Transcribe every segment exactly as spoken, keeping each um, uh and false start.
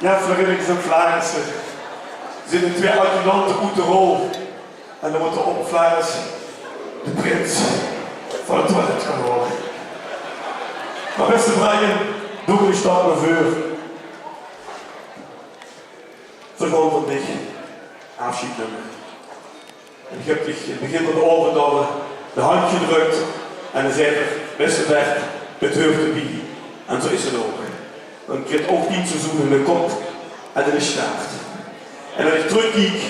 Jao, Florinicus en Flaarisse. Ze zeen de twee adjudante oet de rol. En dan mót de opflaris de prins van 't toilet gaon haole. Mer bèste Brian, doog 'ne stap nao veur. Veer gaon van dich aafsjeid numme. En ich höb dich in 't begin van d'n aovend al de, de handj gedrök. En dan zag 'r: "Bèste Bert, 't heurt d'rbie." En zoe is 't ouch. Dan kriet ouch tien seizoene in de kop en in de staart. En es ich trökkiek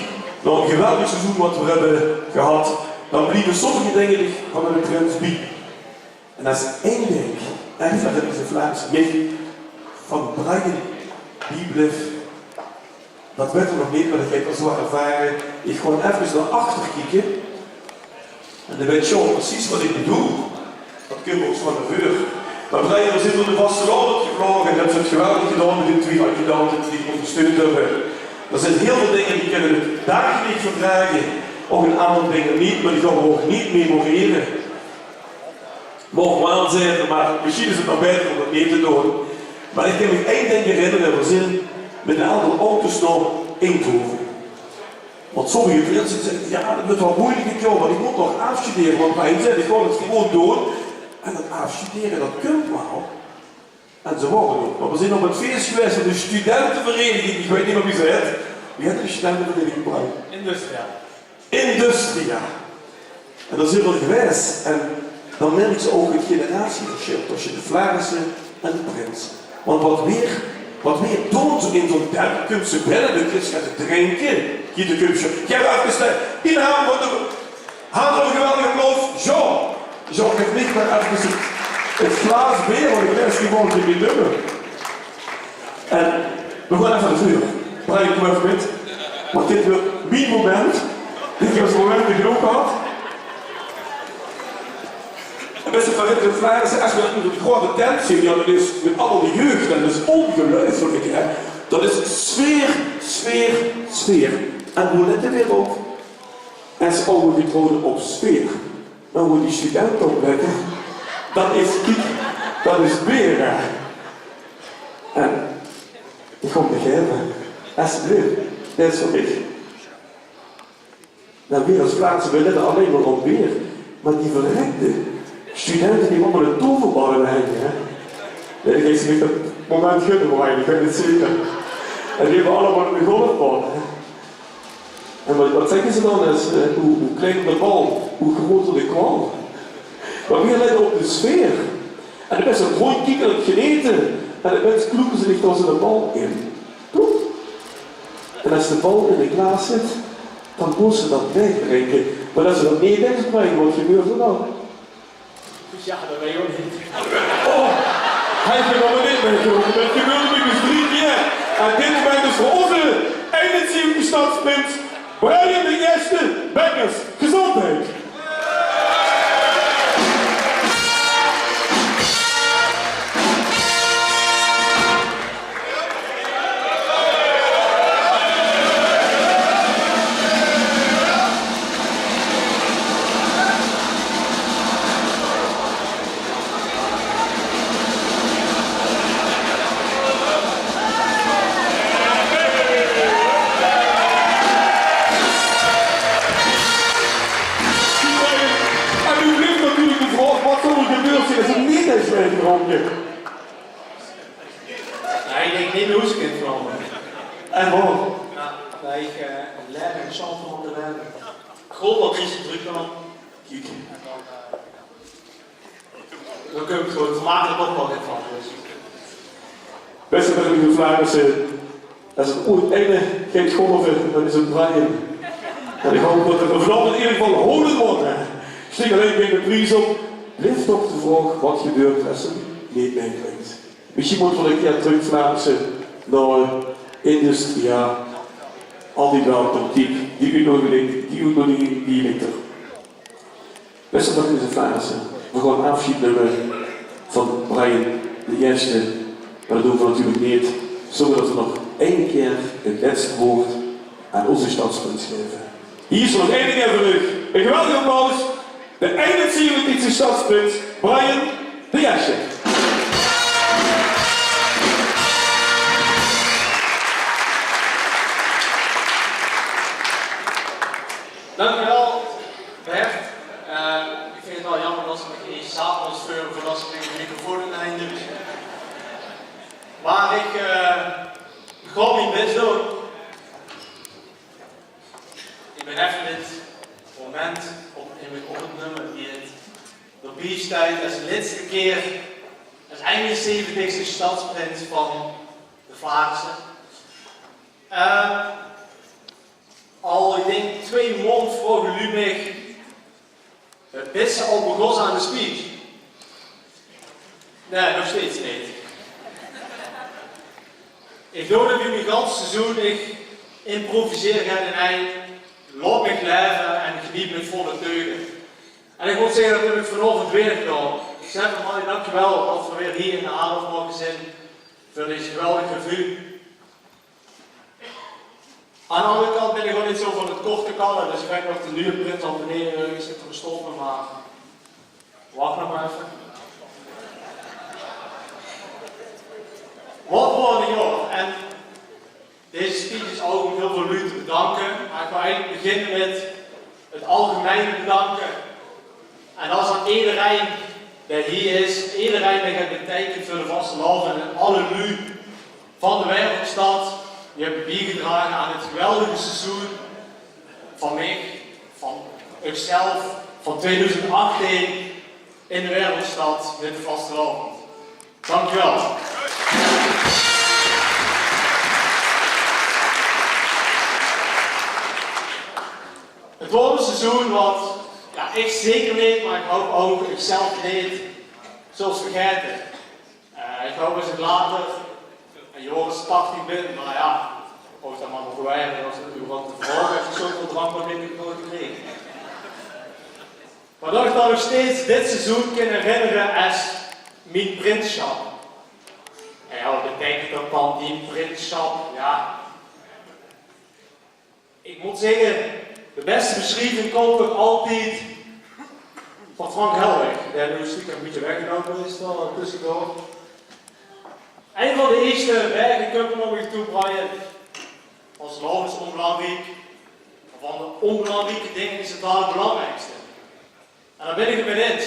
nao 't geweldig seizoen wat veer höbbe gehad, dan blieve sommige dinger dich van de prins bie. En es ein dink, ech, dat is 'n Vlaams, mich van Brian bieblief, dat weit 'r nog neet, mer dat geit 'r zoe ervare. Ich gaon efkes nao achter kieke. En dan weit Sjoerd precies wat ich bedoel. Dat kump ouch van de veur. Mer Brian, veer zeen door de vastelaovend gevlaoge en höbs 't geweldig gedaon mit die twee adjudante die dich óngersteund höbbe. D'r zeen hiel väöl dinger die kinne v'r daag neet verdrage. Ouch 'n aantal dinger neet, mer die gaon v'r ouch neet memorere. Maag waal zeen, mer mesjien is 't nog baeter óm dat neet te doon. Mer ich kin mich ein dink herinnere, veer zeen mit 'n aantal auto's nao Eindhove. Want sommige prinse zègke: "Jao, dat weurt waal meujelik dit jaor, want ich mót nog aafstudere." Want Brian zag: "Ich gaon 't gewoon doon. En dat aafstudere, dat kump waal." En ze waore d'r ouch. Mer veer zeen op 't fees gewaes van de studentevereniging. Ich weit neet mie wie ze hèt. Wie hèt die studentevereniging, Brian? Industria. Industria. En dao zeen v'r gewaes. En dan merks se ouch 't generatieversjil tösse de Flaarisse en de prinse. Want wat veer, wat veer doon zoe in zoe'n tent, kums se binne, dan kriegs se get te drinke, hie de kums se, jao, efkes de inhame van de, haal v'r 'n geweldig applaus, Jean. Jean, gaef mich mer efkes 't, 't glaas beer, want ich weit neet waat ich mit numme. En veer gaon effe nao veur. Brian, kóm effe mit. Want dit weurt mien moment. Ich höb zoe'n moment genóg gehad. En bèste Florinicus en Flaarisse, es veer in die groete tent zeen, jao, dat is mit allemaol die jeug, dat is óngeluifelik, hè. Dat is sfeer, sfeer, sfeer. En wie lèt veer op? Es ouch getrouwde op sfeer. Mer wie die studente oplètte, dat is kiek, dat is beer, hè. En ich kóm dich gaeve, esjeblief, dit is veur dich. Noe, veer es Flaarisse, veer lètte allein mer op beer. Mer die verrekde studente, die höbbe allemaol 'n toverbal in de henj, hè. Nae, die gaon ze mich dat moment gunne, mer ich weit 't zeker. En die höbbe allemaol 'n golfbal, hè. En wat, wat zègke ze dan? Is, eh, hoe, hoe kleiner de bal, hoe groter de kwal. Mer veer lètte op de sfeer. En de minse róndjkieke en genete. En de minse kloeke ze dich dao zoe'n bal in. Toch? En es de bal in de glaas zit, dan mós se dat wegdrinke. Mer es se dat neet wegdrinks, wat gebeurt d'r dan? Dus jao, dat weit ich ouch neet. Oh, hae haet 't nog neet mitgekrege. 't Gebeurde mich dus drie kier. En dit moment is veur ózze einenzeventjigste stadsprins Brian d'n Ierste Bekkers. Gezóndheid. En noe blief natuurlik de vraog, wat zów d'r gebeurd zeen es 'r neet haw gedrónke? Jao, ich dink neet mie hoe se kins verandere. En waat? Jao, det ich, eh, ein laeve in Chambre van de Laeve. Gewoon wat Dries trök kan. Kiek. En dan, eh, Dao kump gewoon vermakelijk optoch van. Bèste Berliner Flaarisse, es d'r oeats eine geit golve, dan is 't Brian. En ich haop det 'r vanaovend in eder geval houdend wuuert, hè. Steek allein gein pries op. Blief toch de vraog: waat gebeurt es 'r neet mei geit? Mesjien mótte v'r ein kier trök, Flaarisse, nao Industria. Altied waal politiek. Die oetnodiging, die oetnodiging, die ligk d'r. Bèste Berliner Flaarisse, v'r gaon aafsjeid numme van Brian d'n Ierste, mer det doon v'r natuurlik neet zónger det v'r nog eine kier 't lètste waord aan ózze stadsprins gaeve. Hie is nog eine kier veur uch ein geweldig applaus, de einenzeventigste stadsprins, Brian d'n Ierste. Dank u wel, Bert. Eh, ik vind het wel jammer dat ze me geen stapels veuren voordat ze tegen de microfoon in de heen doet. Maar ik, eh, ik ga mijn best doen. Ik ben even dit moment op, in mijn opname die het op die tijd als laatste keer als einenzeventigste stadsprins van de Flaarisse. Eh, Al, ik dink, twee maond vraoge luuj mich: "Bis se al begós aan de speech?" Nae, nog steeds neet. Ich doon 't noe mien gans seizoen, ich improviseer gein ein. Laot mich laeve en geneet mit volle teuge. En ich mót zègke, det höb ich vanaovend weer gedaon. Stefan, Marlie, dankjewel det v'r weer hie in de Adolf moge zeen veur deze geweldige revue. Aan de anger kant bin ich ouch neet zo van 't korte kalle, dus ich weit nog de nuuje prins al beneje örges zit te verstoppe, mer wach nog mer effe. Waat waor 'n jaor. En deze speech is ouch óm hiel väöl luuj te bedanke, mer ich wil eigelik beginne mit 't algemein bedanke. En det is aan ederein dae hie is, ederein dae get beteikent veur de vastelaovend en alle luuj van de Werveldsjtad, die höbbe biegedrage aan 't geweldige seizoen van mich, van uch zelf, van tweeduizend achttien in de Werveldsjtad mit de vastelaovend. Dankjewel. 't Waor e seizoen waat, jao, ich zeker neet, mer ich haop ouch uch zelf neet, zóls vergaete. Eh, ich haop es ich later, ein jaor es tachtig bin, mer jao, of ich dan mer maag waere, es ich euveral te vraoge, es ich zoväöl drankpapier höb gekrege. Mer det ich mich dan nog steeds dit seizoen kin herinnere es mien prinssjap. En jao, waat beteikent det dan, mien prinssjap? Jao. Ich mót zègke, de bèste besjrieving kómp altied van Frank Helweg, dae noe stiekem e bietje weggeloupe is, dao tössedoor. Ein van de ierste daag kump 'r nao mich toe: "Brian, vastelaovend is ónbelangriek, mer van de ónbelangrieke dinger is 't allerbelangriekste." En dao bin ich 't mit ins.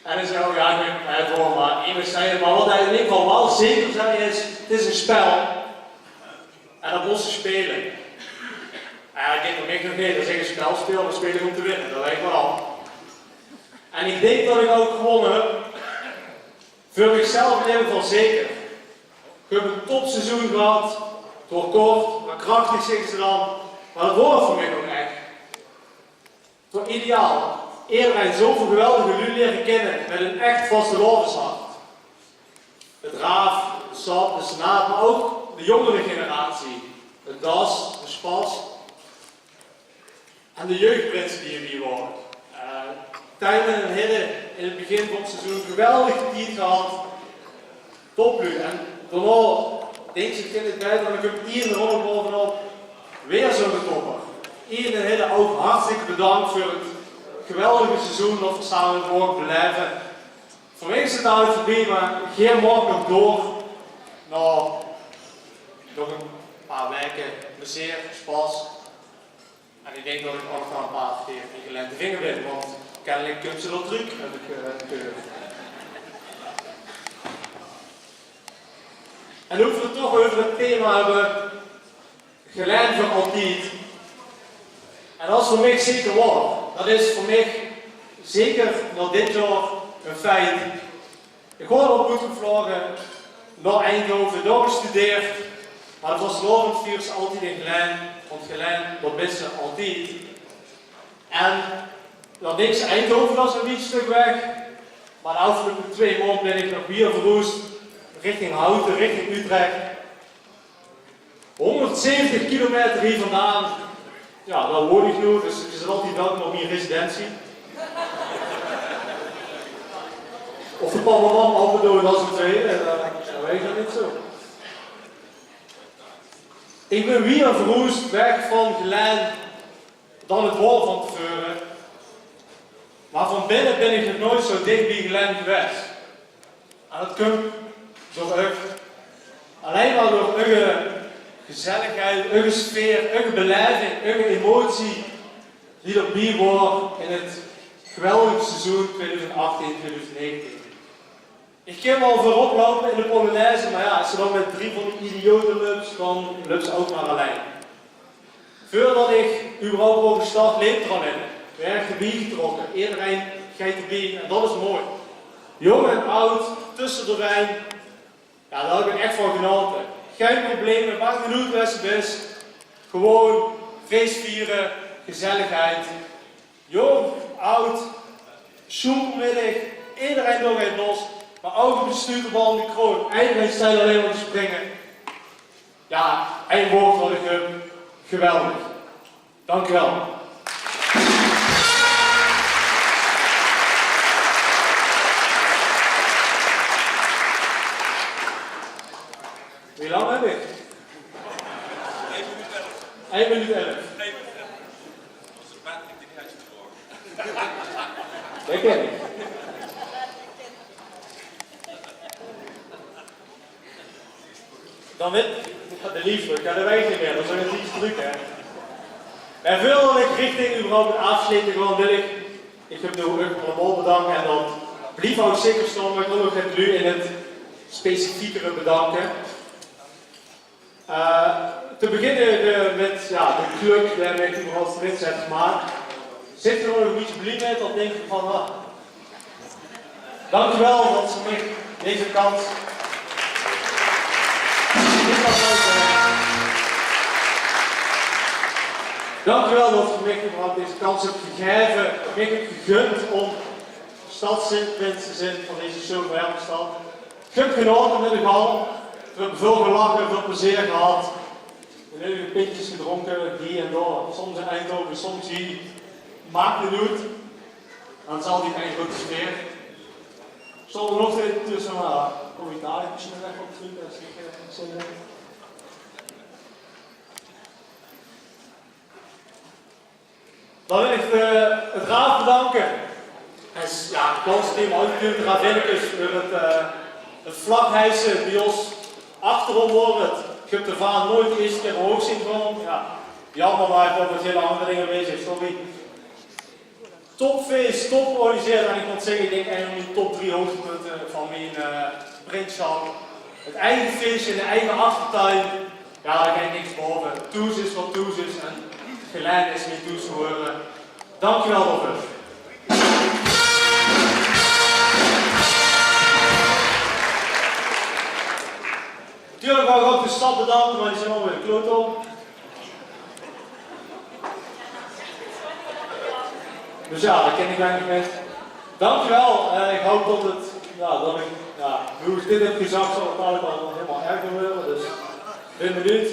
En ich zag: "O jao, ich weit 't waal, mer emes zag 't." Mer waat hae in eder geval waal zeker zag is: "'t Is ein spel. En det mós se speule." En jao, ich dink, veur mich nog neet. Es ich ein spel speel, dan speel ich óm te winne. Det weit ich waal. En ich dink det ich ouch gewonne höb. Veur mich zelf in eder geval zeker. Ich höb ein topseizoen gehad. 't Waor kort, mer krachtig, zègke ze dan. Mer det waor 't veur mich ouch ech. 't Waor ideaal. Ederein, zoväöl geweldige luuj liere kinne mit ein ech vastelaoveshart. 't Raaf, 't Sap, de Senaat, mer ouch de jóngere generatie. 't Das, de Spas. En de jeugdprinse die hie bie wore. Eh, Tijmen en Hidde in 't begin van 't seizoen geweldige tied gehad. Topluuj. En daonao dink ich, ich kin 't beter, dan kump Ian d'r ouch nog bovenop. Weer zoe'n topper. Ian en Hidde, ouch hartstikke bedank veur 't geweldige seizoen det v'r same höbbe moge belaeve. Veur mich is 't dalik veurbie, mer geer maag nog door nao nog ein paar waeke plezeer, spas. En ich dink det ich ouch nog ein paar kier in gelente vinger bin, want kennelik kump ze waal trök, höb ich, eh, gehuurd. En noe v'r 't toch euver 't thema höbbe, Gelaen veur altied. En det is veur mich zeker waor. Det is veur mich zeker nao dit jaor In feite, ich woor op oetgevloge nao Eindhove, dao gestudeerd, mer de vastelaovend viers se altied in Gelaen, want Gelaen, dat bis se altied. En dat is Eindhove, dat is e bietje stök weg, mer de aafgeloupe twee maond bin ich nog weer verhoesd richting Houten, richting Utrecht. Hóngerdzeventig kilometer hie vandaan, jao, dao woon ich noe, dus geer zeet altied welkom op mien residentie. Of de pap en mam ope doon, dat is 'n tweede, eh, dat weit ich nog neet zoe. Ich bin weer verhoesd, weg van Gelaen, dan 't waor van te veure. Mer van binne bin ich nog noeit zoe dich bie Gelaen gewaes. En dat kump door uch. Allein al door eur gezelligheid, eur sfeer, eur belaeving, eur emotie die d'rbie waor in 't geweldig seizoen tweeduizend achttien, tweeduizend negentien. Ich kin waal veurop loupe in de polonaise, mer jao, es se dan mit drie van die idiote löps, dan löps se ouch mer allein. Veurdat ich überhaupt waor gestart, leep d'r al ein. Waer ich d'rbie getrokke. Ederein geit d'rbie en dat is mooi. Jóng en aod, tösse de wijn. Jao, dao höb ich ech van genaote. Gein probleme, maak neet oet wae se bis. Gewoon fees viere, gezelligheid. Jóng, aod, sjoempelmiddig, ederein dao geit los, mer ouch op de stuterbal, de kroon. Ederein steit allein mer te springe. Jao, ein waord wat ich höb: geweldig. Dank uch waal. Wie lang höb ich? Ein minuut elf. Ein minuut elf. Dèk in. Dan wit, de liefde, jao, dat weit ich neet mie, dat is al 'n tiedje trök, hè. En veurdat ich richting überhaupt 't aafsjlete gaon, wil ich, ich höb noe uch allemaol bedank en dat blief ouch zeker staon, mer ich wil nog get luuj in 't specifiekere bedanke. Eh, te beginne, eh, mit, jao, de club die mich überhaupt 't minst haet gemaak. Zit geer d'r nog e bietje blie mit, of dink geer van, ah, dank uch waal dat geer mich deze kans, dank uch waal dat geer mich überhaupt deze kans höb gegaeve, mich höb gegund óm stadprins te zeen van deze zoe werme stad. Geer höb genaote mit de gal. Veer höbbe väöl gelache, väöl plezeer gehad. Veer höbbe pintjes gedrónke, hie en dao. Soms in Eindhove, soms hie. Maak neet oet. Dan zal die ein groete sfeer. Zal d'r nog steeds tösse, mer kóm ich dao nog effe op trök, es ich, eh, zin höb. Dan wil ich, eh, 't raaf bedanke. En s-, jao, 't gans team, ouch natuurlik de Ravinnekes veur 't, eh, 't vlagheise bie ós achter ós. Ich höb de vaan noeit de ierste kier omhoog zeen gaon. Jao, jaomer, mer ich waor mit hiel anger dinger bezig, sorry. Topfees, top georganiseerd. En ich mót zègke, ich dink ein vaan mien top drie hoogtepunte vaan mien, eh, prinssjap. 't Eige feesje in de eige achtertuin. Jao, dao geit niks baove. Thoes is wat thoes is en Gelaen is wie thoes huurt. Dank uch waal daoveur. Natuurlik wou ich ouch de stad bedanke, mer die zeen allemaol weer de kloot óm. Dus jao, dao kin ich weinig mit. Dank uch waal. Eh, ich haop tot 't, jao, tot ich, jao, wie ich dit höb gezag, zal 't dalik al hielemaol erger waere. Dus ich bin benuujd.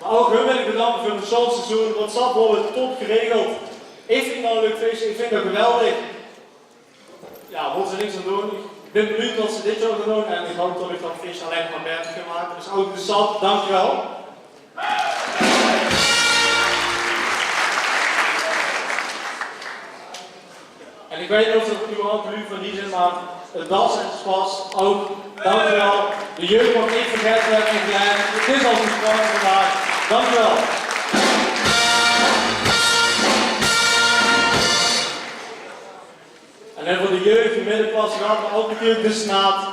Mer ouch hun wil ich bedanke veur 't sjoon seizoen. Wat stad waor 't top geregeld. Ich vin 't noe e leuk feesje. Ich vin 't geweldig. Jao, mótte ze niks aan doon. Ich bin benuujd wat ze dit jaor gaon doon en ich haop tot ich dat feesje allein mer baeter kin make. Dus ouch de stad, dank uch waal. En ich weit neet of d'r überhaupt luuj vaan hie zeen, mer 't Das en 't Spas ouch, dank uch waal. De jeug waor neet vergaete, 't is al zoe spannend vandaag. Dank uch waal. En dan veur de jeug, de middeklasse, de anger, ouch natuurlik de Senaat.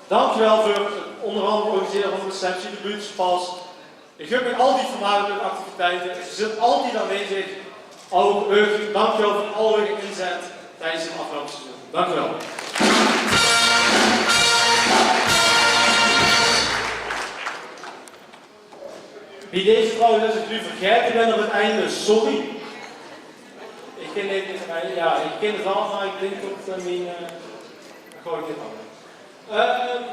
Dank uch waal veur 't ónger andere organisere vaan de receptie, de buuttespas. Ich höb mich altied vermaak mit activiteite. Geer zeet altied aanwezig. Ouch uch, dank uch waal veur al eur inzèt tiedes 't aafgeloupe seizoen. Dank uch waal. Bie deze trouwens, es ich noe vergaete bön op 't einde, sorry. Ich kin dit neet, jao, ich kin 't waal, mer ich dink det, eh, mien, eh, gooi ich dit aan. Ehm,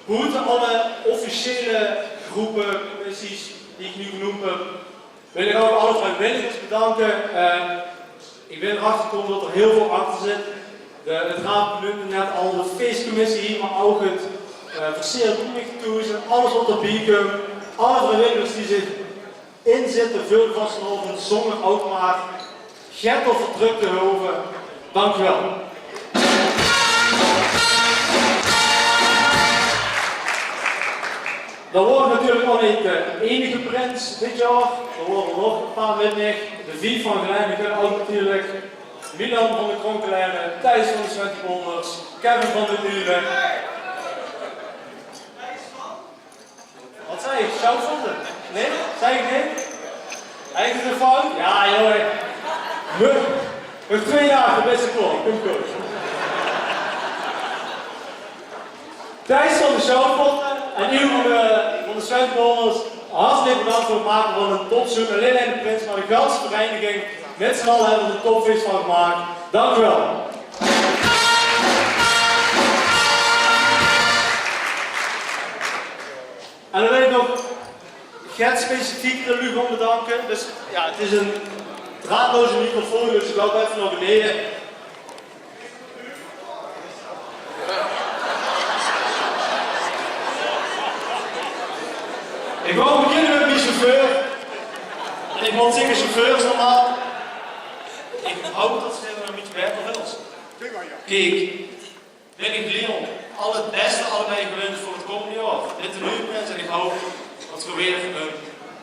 Boete alle officiële gróppe, commissies die ich noe geneump höb, wil ich ouch alle vriewilligers bedanke. Eh, ich bön d'rachter gekómme det d'r hiel väöl achter zit. De, 't Raad beneumde net al de feescommissie hie, mer ouch 't, eh, verseer Roemeeg thoes en alles waat d'rbie kump. Alle vriewilligers die zich inzitte veur de vastelaovend zónger ouch mer get of verdruk te hove. Dank uch waal. Dan waor natuurlik ouch neet de einige prins dit jaor. D'r waore nog e paar mit mich. De vief van Gelaen, die kónne ouch natuurlik. Milan van de Kronkelere, Thijs van de Swenty Bonders, Kevin van de Nulen. Waat zag ich? Sjoutvotte? Nae? Zag ich nae? Eigelik 'n fout? Jao, jóng. Nog, nog twee daag, de bèste klok. Kump good. Thijs van de Sjoutvotte en Ilko van de, van de Swenty Bonders, hartstikke bedank veur 't make van 'n topseizoen. Neet allein de prins, mer de ganse vereiniging. Mit z'n alle höbbe v'r d'r 'n topfees van gemaak. Dank uch waal. En dan wil ich nog get specifiekere luuj gaon bedanke. Dus jao, 't is 'n draadloze microfoon, dus ich loup effe nao beneje. Ich wou beginne mit miene sjefeur. En ich mót zègke, sjefeurs normaal, ich haop det ze 't ein bietje baeter wille. Kiek, Willy, Leon, al 't bèste allebei gewins veur 't kómmende jaor. Dit de nuuje prins en ich haop det v'r weer ein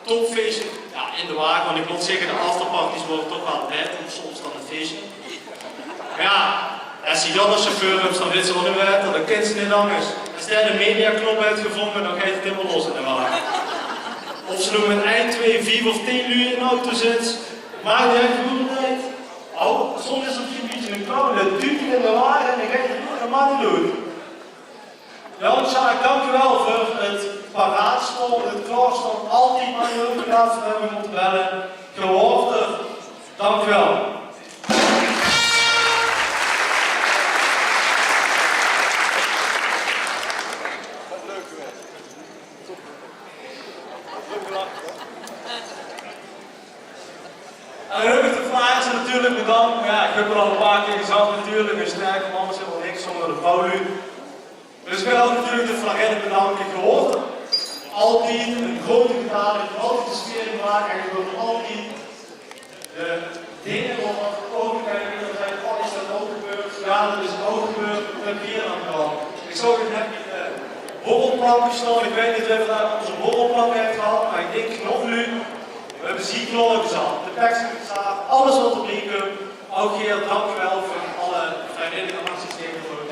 topfeesje, jao, in de wage, want ich mót zègke, de afterparties waore toch waal baeter soms dan 't feesje. Mer jao, es se Jan es sjefeur höbs, dan wits se waat neet baeter, dan kins se neet angers. Es dae de mediaknop haet gevónje, dan geit 't hielemaol los in de wage. Of se noe mit ein, twee, vief of tien luuj in de auto zits, maak neet oet wie 't geit. Al, soms is 't mesjien ein bietje ein klauw, det duut in de wage en dan geit 't good, det maak neet oet. Jao, Sjaak, dank uch waal veur 't paraat staon, 't klaor staon, altied mer hulp gevraog te höbbe, mótte belle. Geer waort 't. Dank uch waal. En dan höb ich de Flaarisse natuurlik bedank. Mer jao, ich höb 't al ein paar kier gezag natuurlik. Ein sterke man is hielemaol niks zónger de vrouwluuj. Dus ich wil ouch natuurlik de Flarinne bedanke. Geer waort 't. Altied ein groete gitaar, altied de sfeer gemaak en geer waort altied de dinger op 't oog. Kiek, d'r zeen: "Oh, is det ouch gebeurd?" Jao, det is ouch gebeurd. Det höb ich hie aan gedaon. Ich zów hie net de borrelplanke staon. Ich weit neet of d'r dao ózze borrelplank haet gehad, mer ich dink genóg luuj. V'r höbbe ziek lollig gezat. De pekskes gezat, alles waat d'rbie kump. Ouch hie, dank uch waal veur alle vriewillige acties die geer doot.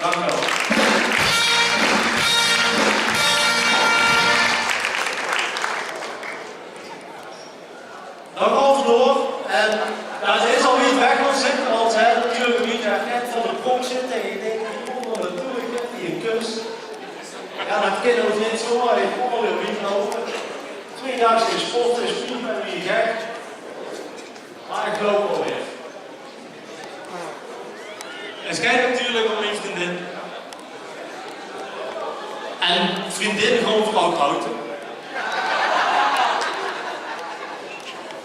Dank uch waal. Dan gaon v'r door. En jao, ze is al wied weg gaon zitte, want ze haet natuurlik ein bietje get veur de kop zitte. En ich dink, ich kóm d'r naotoe, ich höb hie ein kus. Jao, det kin ouch neet zomaar. Ich kóm alweer wied loupe. Twee daag gesport, is good, mer wie gek. Mer ich loup alweer. En 't geit natuurlik óm mien vriendin. En vriendin gaon v'r ouch haoje.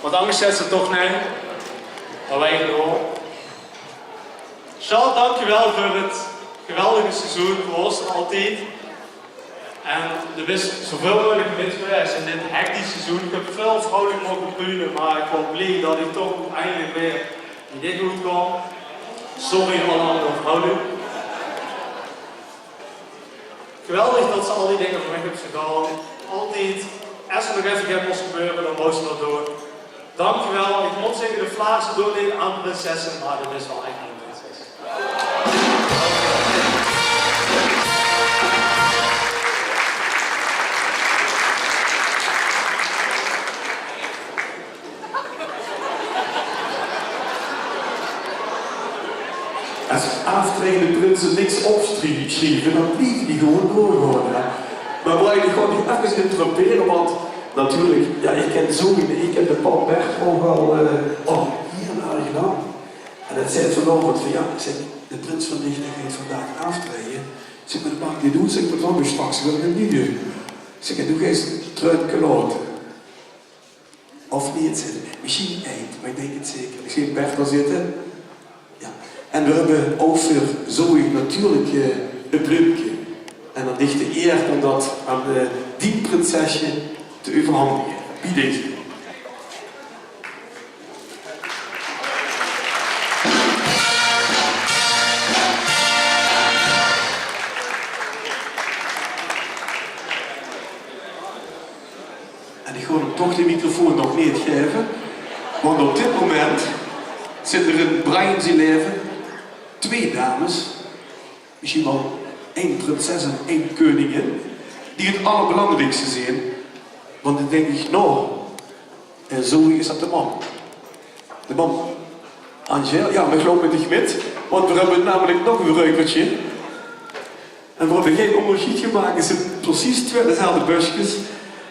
Want angers zaet ze toch nae. Mer veer gaon door. Sjaal, dank uch waal veur 't geweldige seizoen, veur ós altied. En doe bis zoväöl meugelik mit gewaes in dit hectisch seizoen. Ich höb väöl vrouwluuj moge pune, mer ich waor blie det ich toch oeteindelik weer in dit good kaom. Sorry aan alle anger vrouwluuj. Geweldig det se al die dinger veur mich höbs gedaon. Altied, es d'r nog effe get mós gebeure, dan mós se det doon. Dank uch waal. Ich mót zègke, de Flaarisse doon neet aan prinsesse, mer det is waal ech ein prinses. Es aaftraejende prinse niks opsjrieve, dan blieve die gewoen doorgaon, hè. Mer wou ich nog efkes interrumpere, want natuurlik, jao, ich kin Zoë, ich kin de pap Bert ouch al, eh, al hieël erg lang. En det zaet vanaovend van, jao, ich zèk, de prins van Liechtenstein geit vandaag aaftraeje. Zèk, mer det maak neet oet, zèk, want dan bön ich straks weer ein nuuje. Zèk, en doe geis trök kelaote. Of neet, zèk. Mesjien ein, mer ich dink 't zeker. Ich zeen Bert dao zitte. Jao. En veer höbbe ouch veur Zoë natuurlik, eh, ein bleumke. En aan dich de eer óm det aan, eh, dien prinsesje te euverhandige. Bie deze. En ich gaon häöm toch de microfoon nog neet gaeve, want op dit moment zeen d'r in Brian zien laeve twee dames, mesjien waal ein prinses en ein keuningin, die 't allerbelangriekste zeen. Want dan dink ich, noe, eh, Zoë, is det de mam? De mam. Angèle, jao, mer ich loup mit dich mit, want veer höbbe namelik nog ein vruikelke. En veer höbbe gein óngersjeid gemaak, 't zeen precies twee dezelfde böskes.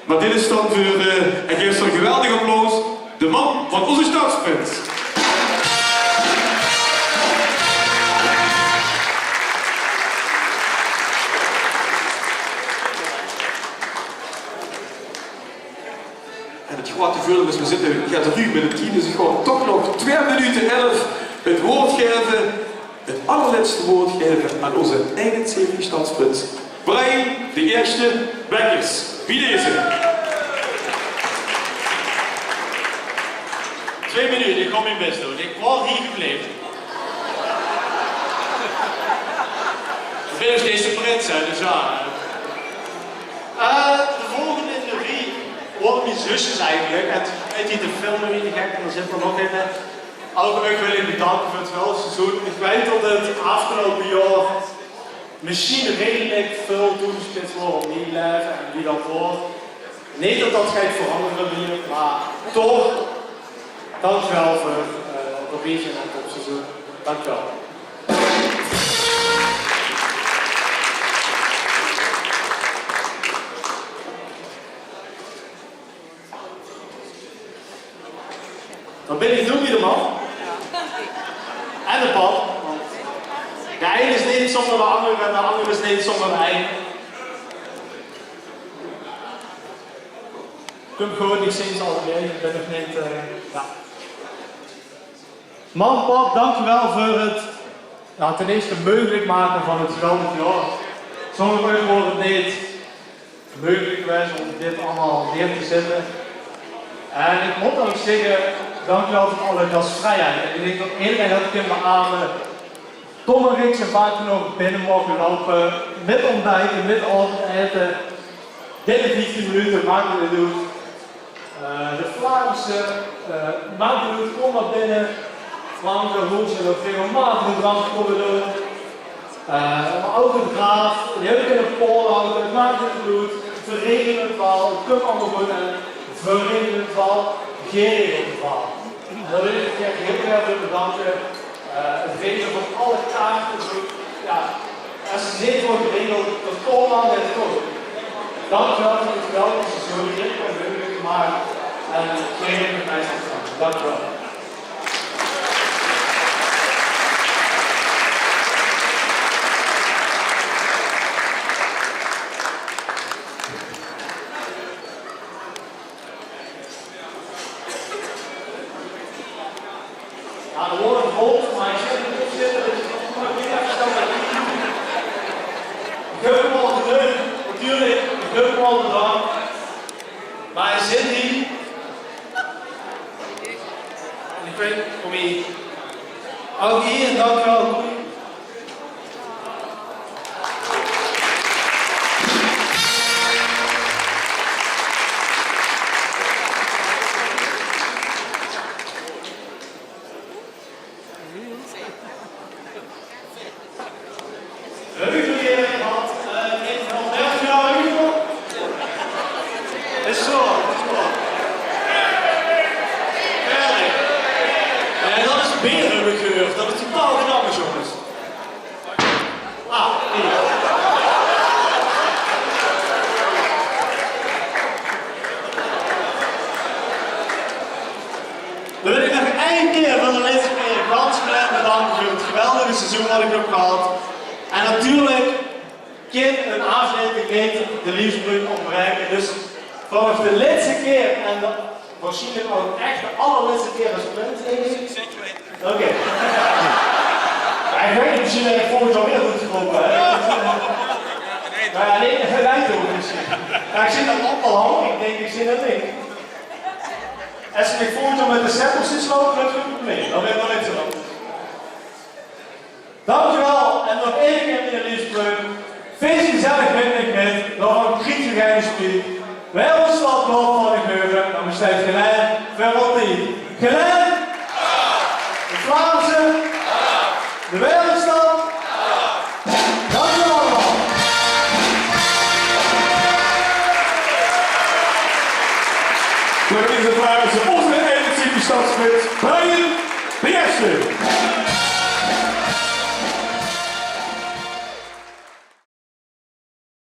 Mer dit is dan veur, eh, en gaef ze ein geweldig applaus, de mam van ózze sjtadsprins. En 't groete veurdeil is, veer zitte, jao, ruum in de tied, dus ich gaon toch nog twee minute elf 't waord gaeve, 't allerlètste waord gaeve aan ózze eigenzinnige sjtadsprins, Brian de Ierste Bekkers. Bie deze. Twee minute, ich gaon mien bès doon. Ich waor hie gebleve. Ich bön nog steeds de prins, hè, dus jao. Eh, de volgende in de rie waore mien zusjes eigelik. En toen haet die de film weer te gek en d'r zit d'r nog ein. Ouch, ich wil uch bedanke veur 't geweldig seizoen. Ich weit det 't aafgeloupe jaor mesjien redelik väöl toegespits waor op mien laeve en wie det waor. Neet det det geit verangere, mer toch, dankjewel veur, eh, det bietje en 't topseizoen. Dankjewel. Dan bön ich noe weer de mam. En de pap. De ein is neet zónger de anger en de anger is neet zónger de ein. Kump good, ich zeen ze allebei. Ich bön nog neet, eh, jao. Mam, pap, dankjewel veur 't, jao, ten ierste meugelik make van 't geweldig jaor. Zónger uch waor 't neet meugelik gewaes óm dit allemaol neer te zitte. En ich mót ouch zègke, dankjewel veur alle gasvrijheid. En ich dink det ederein det kin beame. Tom en ich zeen vaak genóg binne moge loupe, mit óntbiete, mit aovendete. Binnen vieftien minute, maak neet oet. Eh, de Vlaamse, eh, maak neet oet, kóm mer binne. Frank, eh, Roos en Theo, maak 'n drankje, kóm mer doon. Eh, mer ouch 't graaf, die höbbe 'n pool, 't maak neet oet. Veer regele 't waal, 't kump allemaol good en veer regele 't waal, geer regelt 't waal. En dao wil ich uch ech hiel erg veur bedanke. Eh, 't regele van alle kaarte, zoe, jao, es 't neet weurt geregeld, det kómme v'r neet good. Dankjewel veur 't geweldige seizoen, dit meugelik gemaak. En geer höb mien meiste bedank. Dankjewel. Jao, d'r weurt ein hoop, mer ich zèk, ich zèk det ich nog mer weer efkes stel bie die. Ich höb 'm al gedaan, natuurlik, ich höb 'm al gedaan. Mer hae zit hie. En ich weit, kóm hie. Ouch hie, en dankjewel. Heuvel, eh, in van Berg, jao, Heuvel. Is zo, is zo. Erg. Eh, det is beer, höb ich gehuurd. Det is totaal get angers, jónges. Nog ein kier veur de lètste kier gans klein bedank veur 't geweldige seizoen wat ich höb gehad. En natuurlik kin ein aafsjluiting neet de leefspreuk óntbraeke. Dus vanaaf de lètste kier en de, waarsjienlik ouch ech de allerlètste kier es prins, dink ich. Oké. Jao, ich weit neet, mesjien höb ich volgend jaor weer good geloupe, hè? Mer jao, nae, det weit ich ouch neet. Jao, ich zeen det allemaol handig, ich dink, ich zeen det neet. Es ze mich volgend jaor mit de scepter zeen loupe, det is gein probleem. Dan bön ich nog neet zo oud. Dankjewel en nog ein kier de leefspreuk. Fees gezellig mit mich mit, dan kriegt geer geine spiet. Wae ós stad loopt van de geuve, dan besteit Gelaen veur altied. Gelaen! De Vlaamse! De Waereldsjtad! Dankjewel allemaol. Veur deze Vlaamse, ózze eigen stadsspits, Brian de Eerste.